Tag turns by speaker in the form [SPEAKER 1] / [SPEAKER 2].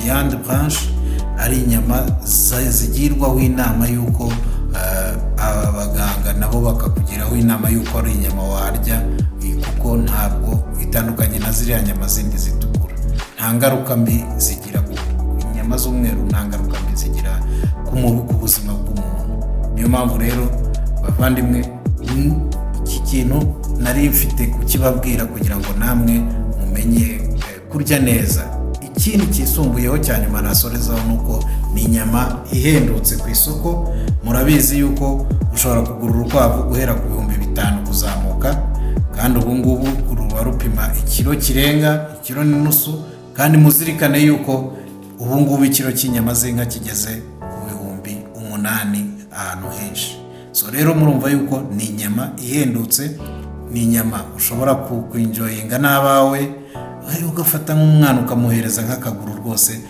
[SPEAKER 1] viande blanche ari inyama zigirwaho inama y'uko aba baganga nabo bakakugiraho inama y'uko ari inyama warya, kuko ntabwo itandukanye na ziriya nyama zindi zitukura. Nta ngaruka mbi zigira ku inyama z'umweru, nta ngaruka mbi zigira ku buzima bw'umuntu. Niyo mpamvu rero, bavandimwe, iki kintu nari mfite kukibabwira kugira ngo namwe mumenye kurya neza. Ikindi kisumbuyeho cya nyuma nasorezaho ni uko ni inyama ihendutse ku isoko. Murabizi yuko ushobora kugura urukwavu guhera ku 5000 kuzamuka, kandi ubu ngubu ruba rupima ikiro kirenga ikiro n'inusu. Kandi muzirikane yuko ubu ngubu ikiro cy'inyama z'inka kigeze ku 8000 ahantu henshi. So rero murumva yuko ni inyama ihendutse, ni inyama ushobora kwenjoyinga n'abawe, ugafata nk'umwana ukamuhereza nk'akaguru rwose.